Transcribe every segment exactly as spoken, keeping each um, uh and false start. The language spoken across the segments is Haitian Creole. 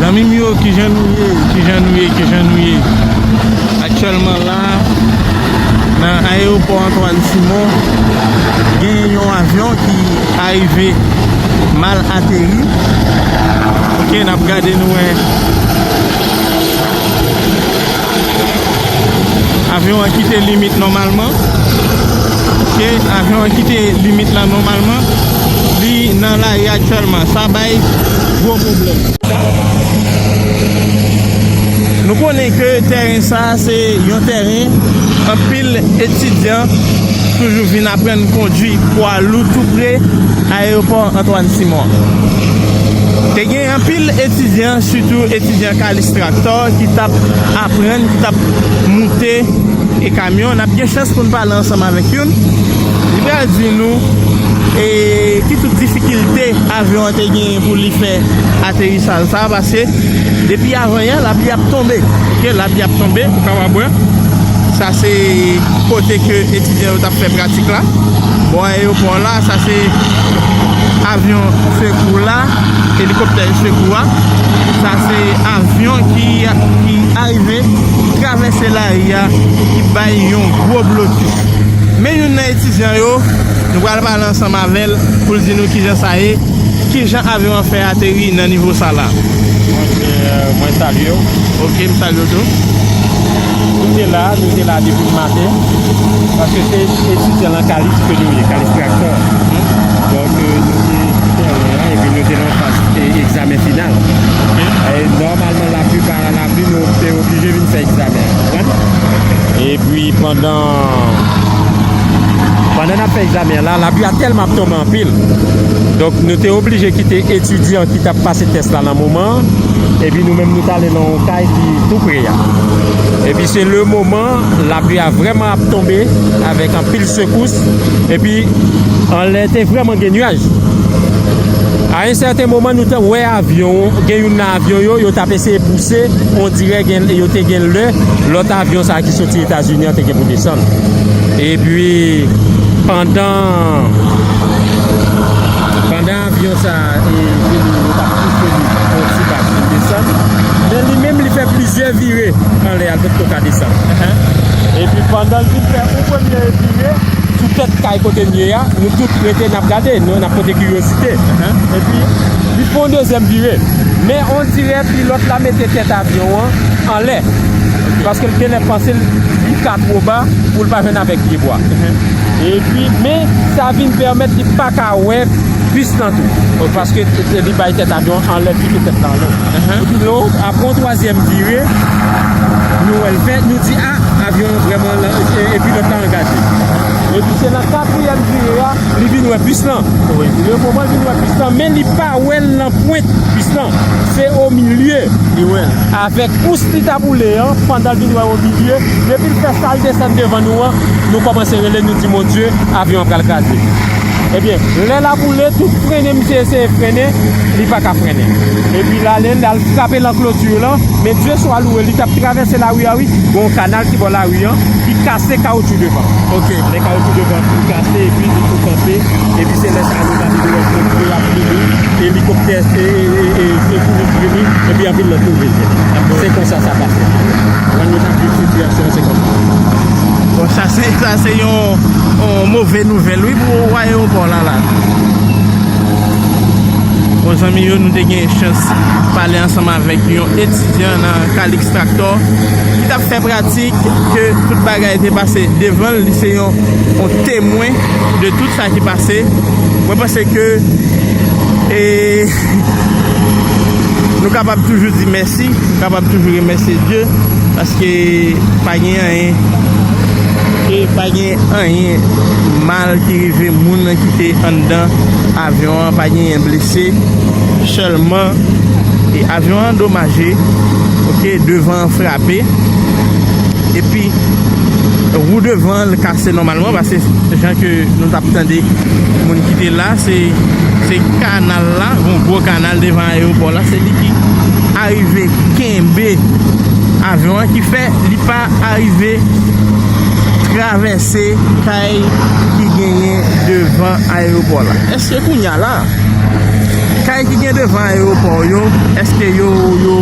Zanmi m yo, kijan nou ye? Kijan nou ye? Kijan nou ye? Aktyèlman la, nan ayewopò Antoine Simon, gen yon avyon ki arive mal ateri. Ok, n ap gade nou wè. Avyon an kite limit nòmalman. Ok, avyon an kite limit la nòmalman. Li nan lari aktyèlman. Sa bay gwo pwoblèm. Nou konnen ke tèren sa a se yon tèren anpil etidyan toujou vin aprann kondui pwa lou tou pre ayewopò Antoine Simon. Te gen anpil etidyan, sitou etidyan Kalis Tractor, ki t ap aprann, ki t ap moute e kamyon. N ap gen chans pou n pale ansanm avèk youn. Li pral di nou e ki tout difikilte avyon an te genyen pou li fè aterisaj sa, paske depi avan yè, lapli ap tonbe. Ok, lapli ap tonbe, ou kapab wè. Sa se kote ke etidyan yo t ap fè pratik la. Bò ayewopò la, sa se avyon sekou la, elikoptè sekou a. Sa se avyon ki, ki arive travèse lari a, ki bay yon gwo blokis. Men youn nan etidyan yo, nou pral pale ansanm avè l pou l di nou kijan sa ye, kijan avyon an fè ateri nan nivo sa la. Mwen, euh, mwen salye w. Ok, m salye w tou. Nou te la, nou te la depi maten, paske se etidyan nan Kalis ke nou ye, Kalis Tractor. Donk, euh, nou te sou tèren an, epi nou te nan faz, e, egzamen final. Ok. E, nòmalman, laplipa lapli, nou te oblije vin fè egzamen an, konprann? Epi pandan, pandan n ap fè egzamen an la, lapli a tèlman ap tonbe anpil. Donk, nou te oblije kite etidyan ki t ap pase tès la nan moman an, epi nou menm nou t ale nan yon kay ki tou pre a. Epi se le moman, lapli a vrèman ap tonbe avèk anpil sekous, epi anlè te vrèman gen nyaj. A yon sèten moman, nou te wè avyon, gen youn nan avyon yo, yo t ap eseye pouse, on dirè gen, yo te gen lè, lòt avyon sa a ki soti Etazini an te gen pou desann. Epi, pandan, pandan avyon sa a, e, vini, yo t ap pouse li, on ti bak pou desann. Men li menm, li fè plizyè vire anlè a, l potko ka desann. Epi, pandan l vin fè yon premye vire, sou tèt kay kote m ye a, nou tout rete n ap gade, nou, n ap pote kiryozite. Epi, li fè yon dezyèm vire. Men on dirè pilòt la mete tèt avyon an anlè. Paske l genlè panse l, li ka two ba pou l pa jwenn avèk pyebwa. Epi, men sa vin pèmèt li pa ka wè bis lan tou. Paske li bay tèt avyon an anlè, pike tèt la anlè. Epi nou, apre yon twazyèm vire, nou wè l fè, nou di, a, avyon an vrèman la, e, e pilòt la angaje. Epi se nan katriyèm vire a, li vin wè bis lan. Wi. Li moman l vin wè bis lan, men li pa wè l nan pwent bis lan. Se o milye. Li wè l. Avèk kous li t ap woule an, pandan l vin wè o milye, depi l fè sa, l desann devan nou an, nou kòmanse rele, nou di, "Mon Dye, avyon an pral kraze." Ebyen, lè l ap woule, tout frennen, misye eseye frennen, li pa ka frennen. Epi l ale, l al frape nan kloti lan, men Dye swa louwe, li t ap travèse lari a, wi, gen yon kanal ki bò lari an, ki kase kawotchou devan. Ok. Lè kawotchou devan fin kase, epi li tou kanpe, epi se lè sa a nou gade nou wè pompe ap vini, elikoptè, e, e, e, e, sekouris vini, epi anpil lòt nouvo vini. Se konsa sa pase. Lè nou t ap viv sitiyasyon an, se konsa. Bon, sa se, sa se yon, yon move nouvèl, wi, pou ayewopò la, la. Bon, zanmi yo, nou te gen chans pale ansanm avèk yon etidyan nan Calix Tractor ki t ap fè pratik, ke tout bagay te pase devan l. Li se yon, yon temwen de tout sa ki pase. Mwen panse ke, e, nou kapab toujou di mèsi, nou kapab toujou remèsye Dye, paske pa gen anyen, e pa gen anyen mal ki rive moun ki te anndan avyon an, pa genyen blese, sèlman, e, avyon an andomaje, ok, devan an frape, epi wou devan an kase nòmalman, paske jan ke nou t ap tande moun ki te la, se, se kanal la, yon gwo kanal devan ayewopò la, se li ki arive kenbe avyon an, ki fè li pa arive travèse kay ki genyen devan ayewopò la. Èske kounye a la, kay ki gen devan ayewopò yo, èske yo, yo,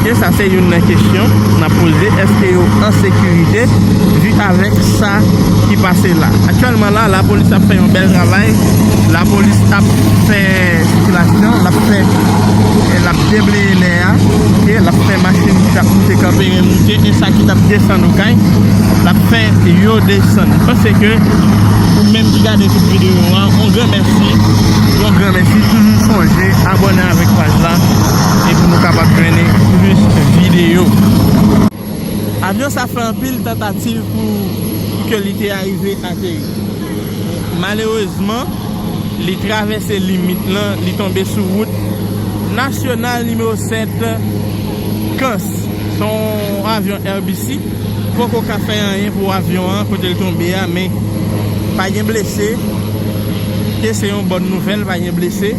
E sa se youn nan kesyon n ap poze, èske yo an sekirite vi avèk sa ki pase la? Aktyèlman la, lapolis ap fè yon bèl travay. Lapolis ap fè sikilasyon, l ap fè, l ap debleye nè a, oke, l ap fè machin ki t ap moute Kanperen moute, e sa ki t ap desann Okay, l ap fè yo desann. M panse ke ou menm ki gade tout videyo a, yon gran mèsi, yon gran mèsi. Toujou sonje abòne avèk paj la, e pou nou kapab jwenn plis videyo. Avyon sa fè anpil tantativ pou, pou ke li te arive ateri. Malerezman, li travèse limit lan, li tonbe sou wout nasyonal nimewo sèt, Kans. Se yon avyon Airbus, poko ka fè anyen pou avyon an kote l tonbe a, men pa gen blese. Ke se yon bòn nouvèl, pa gen blese.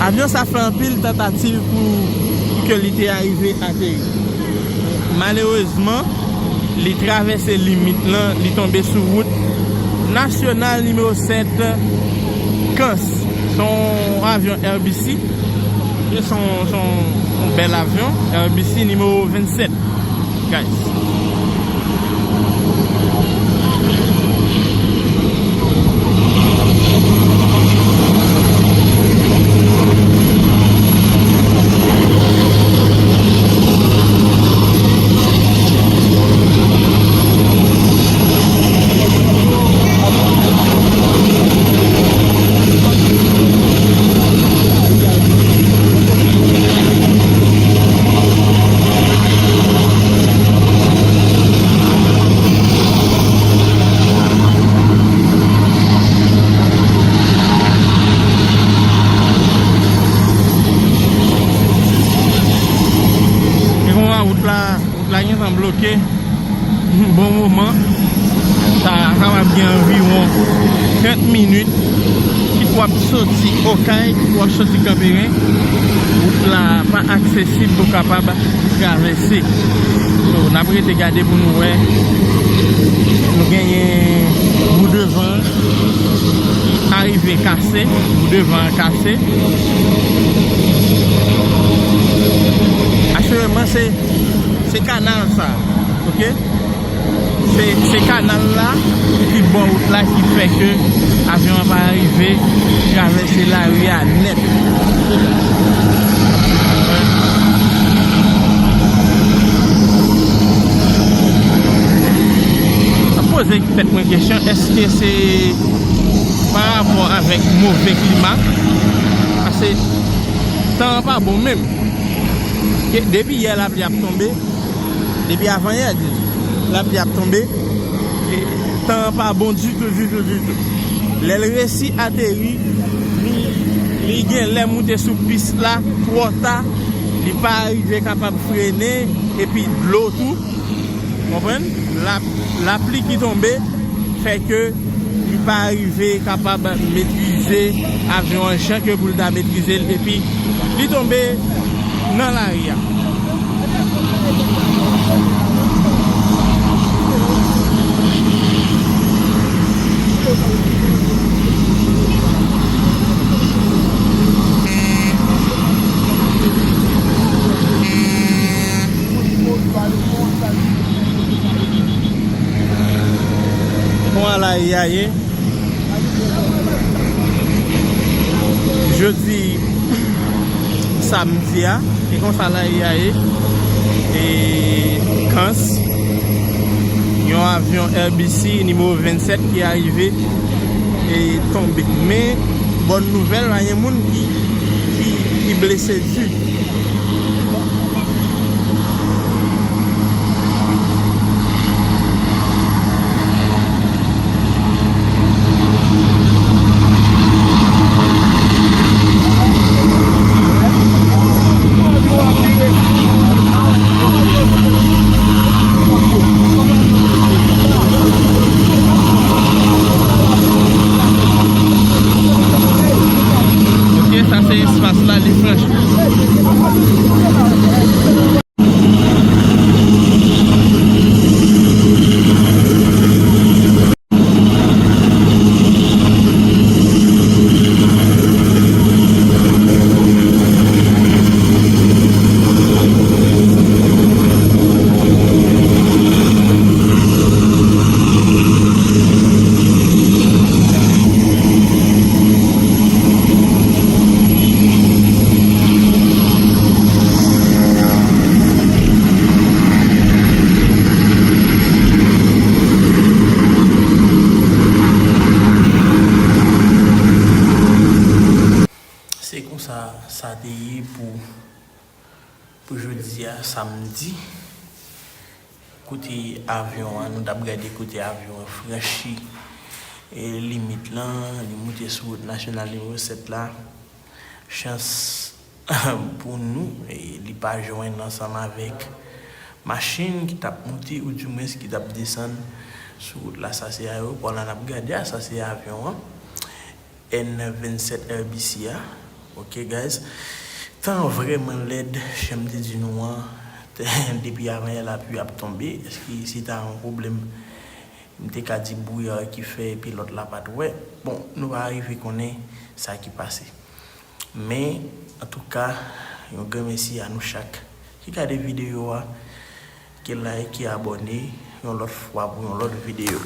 Avyon sa fè anpil tantativ pou, pou ke li te arive ateri. Malerezman, li travèse limit lan, li tonbe sou wout nasyonal nimewo sèt, Kans. Se yon avyon Airbus, e se yon, se yon, yon bèl avyon, Airbus nimewo vennsèt, guys. E konsa wout la, wout la gentan bloke. Bon moman. Sa kapab gen anviwon trant minit ki pou ap soti Okay, ki pou ap soti Kanperen. Wout la pa aksesib pou kapab travèse. So, n ap rete gade pou nou wè. Nou genyen wou devan ki arive kase, wou devan an kase. Asireman, se, se kanal sa, oke? Se, se kanal la ki bò wout la ki fè ke avyon an pa rive travèse lari a nèt. M ap poze tèt mwen kesyon, èske se pa rapò avèk move klima? Paske tan an pa bon menm. Ke depi yè lapli ap tonbe, depi avanyè, di, lapli ap tonbe, e tan an pa bon ditou, ditou, ditou. Lè l resi ateri, li, li gen lè moute sou pis la twò ta, li pa rive kapab frene, epi dlo tou, konprann? Lap-, lapli ki tonbe fè ke li pa rive kapab metrize avyon an jan ke pou l ta metrize l, epi li tonbe nan lari a. Bon, ala ye a ye. Jodi samdi a, e konsa la ye a ye. E Kans, yon avyon Airbus nimewo vennsèt ki arive e tonbe. Men, bòn nouvèl, pa gen moun ki, ki, ki blese di. Ok, sa se espas la, li franchi. Sa, sa te ye pou, pou jodi a, samdi. Kote avyon an, nou t ap gade kote avyon an franchi, e, limit lan, li moute sou wout nasyonal nimewo sèt la. Chans pou nou, e, li pa jwenn ansanm avèk machin ki t ap moute oudimwens ki t ap desann sou wout la. Sa se ayewopò la n ap gade a, sa se avyon an. N vennsèt R B C a. Ok, guys. Tan vrèman lèd, jan m te di nou an, depi avan yè lapli ap tonbe. Èske se ta yon pwoblèm? M te ka di bouyè ki fè epi lòt la pa t wè. Bon, nou pa rive konnen sa ki pase. Men, antouka, yon gran mèsi a nou chak ki gade videyo a, ki like, ki abòne, yon lòt fwa pou yon lòt videyo.